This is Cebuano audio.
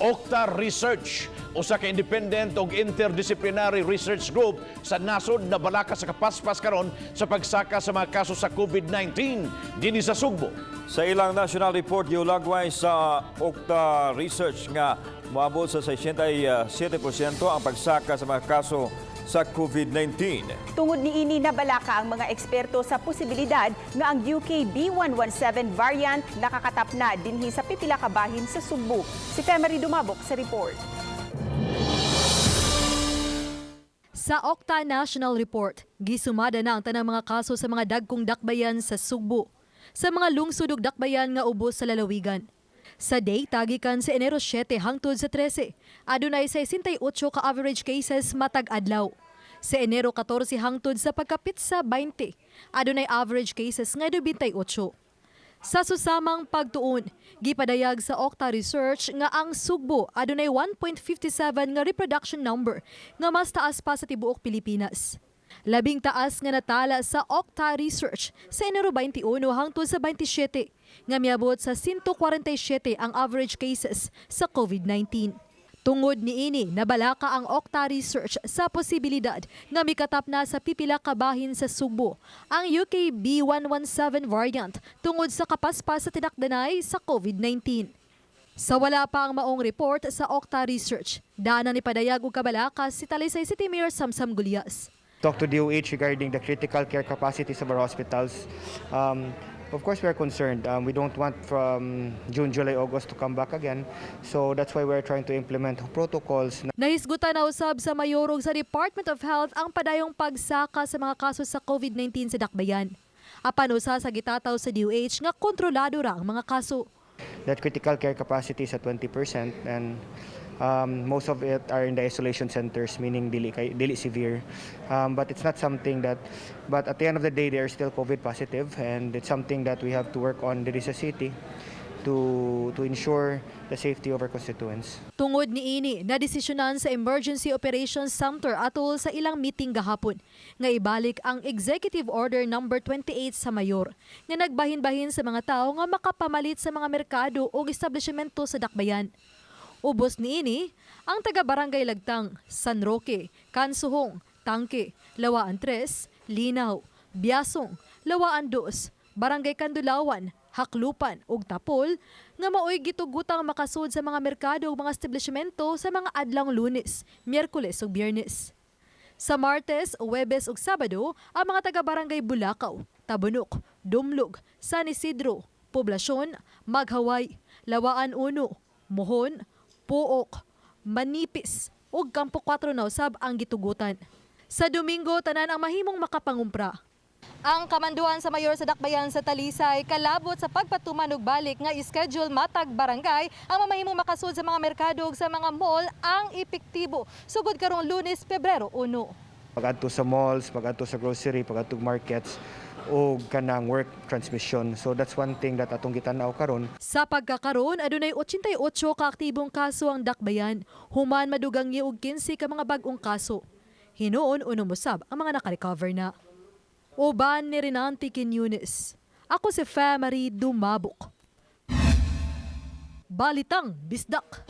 Octa Research, usa ka independent ug interdisciplinary research group sa nasod, nabalaka sa kapaspas karon sa pagsaka sa mga kaso sa COVID-19 dinhi sa Sugbo. Sa ilang national report, giulagway sa Octa Research nga moabot sa 67% ang pagsaka sa mga kaso sa COVID-19. Tungod niini, nabalaka ang mga eksperto sa posibilidad nga ang UK B117 variant nakakatap na dinhi sa pipila ka bahin sa Sugbo. Si Femery Dumabok sa report. Sa Octa National Report, gisumada na ang tanang mga kaso sa mga dagkong dakbayan sa Sugbo, sa mga lungsod ug dakbayan nga ubos sa lalawigan. Sa data gikan sa Enero 7 hangtod sa 13, adunay 68 ka average cases matag adlaw. Sa Enero 14 hangtod sa pagkapit sa 20, adunay average cases nga 28. Sa susamang pagtuon, gipadayag sa Octa Research nga ang Sugbo adunay 1.57 nga reproduction number nga mas taas pa sa tibuok Pilipinas. Labing taas nga natala sa Octa Research sa Enero 21 hangtod sa 27 nga miabot sa 147 ang average cases sa COVID-19. Tungod niini, nabalaka ang Octa Research sa posibilidad nga mikatap na sa pipila ka bahin sa Sugbo ang UK B117 variant tungod sa kapaspas sa tinakdanay sa COVID-19. Sa wala pa ang maong report sa Octa Research, daan na nipadayag og kabalaka si Talisay City Mayor Samsam Gullas. Talk to DOH regarding the critical care capacities of our hospitals. Of course, we are concerned. We don't want from June, July, August to come back again. So that's why we're trying to implement protocols. Nahisgutan na usab sa mayor ug sa Department of Health ang padayong pagsaka sa mga kaso sa COVID-19 sa Dakbayan. Apan usa sa gitataw sa DOH nga kontrolado ra ang mga kaso. That critical care capacity is at 20% and most of it are in the isolation centers, meaning dili severe. But it's not something that, but at the end of the day, they are still COVID positive and it's something that we have to work on diri sa city to ensure the safety of our constituents. Tungod niini, nadesisyonan sa Emergency Operations Center atol sa ilang meeting gahapon nga ibalik ang Executive Order number 28 sa mayor nga nagbahin-bahin sa mga tao nga makapamalit sa mga merkado o establishmento sa dakbayan. Ubos niini ang taga Barangay Lagtang, San Roque, Kansuhong, Tangke, Lawaan 3, Linaw, Biasong, Lawaan 2, Barangay Kandulawan, Haklupan ug Tapol nga maoy gitugutang makasud sa mga merkado ug mga establishmento sa mga adlawng Lunes, Miyerkules ug Biyernes. Sa Martes, Huwebes ug Sabado, ang mga taga-barangay Bulacau, Tabunok, Dumlog, San Isidro, Poblasyon, Maghaway, Lawaan 1, Mohon, Pook, Manipis ug Campo 4 na usab ang gitugutan. Sa Domingo, tanan ang mahimong makapangumpra. Ang kamanduan sa mayor sa Dakbayan sa Talisay kalabot sa pagpatuman og balik nga schedule matag barangay ang mamahimong makasud sa mga merkado ug sa mga mall ang epektibo sugod karong Lunes, Pebrero 1. Pag-adto sa malls, pag-adto sa grocery, pag-adto markets, o kanang work transmission. So that's one thing that atong gitan-aw karon. Sa pagkakaroon, adunay 88 ka aktibong kaso ang Dakbayan, human madugangi og 15 ka mga bag-ong kaso. Hinuon unom usab ang mga nakarecover na. Uban ni Renante Quiñones. Ako si Famary Dumabok. Balitang Bisdak.